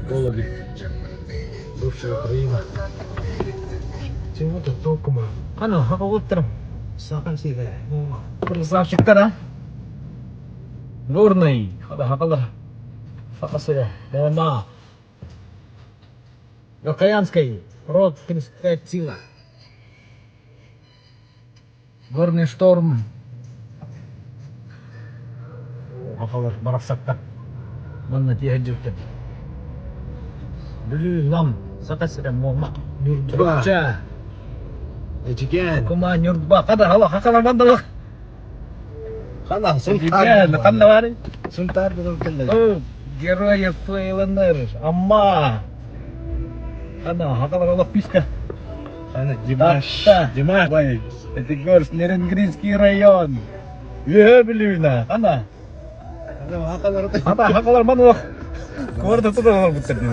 Экологи. Бывшая Украина. Чего-то толком. Ана, хакалыттарым. Саха сирэ. Красавчиктар, а? Горный. Хада хакала. Саха сирэ. Муома. Верхоянский. Род 35 сила. Горный шторм. Хакалар барахсакка. Манна тиэһэ дьүртэн. Бүлүү Нам Саха сирэ Муома. Ньурба. Чурапча. Эдьигээн. Кума Ньурба. Хада хала хакала мандалах. Хана Эдьигээн ханна баарый? Сунтаар буолан кэллэ. О, героев ЛНР. Амма. Хана хакалар олох писка. Хана Димаш. Таатта. Димаш бай. Пятигорск, Нерюнгринский район. Үөһээ Бүлүүнэ. Хана. Хана хакалар Хата хакалар манылах. Куората тутан олорбуттар дии.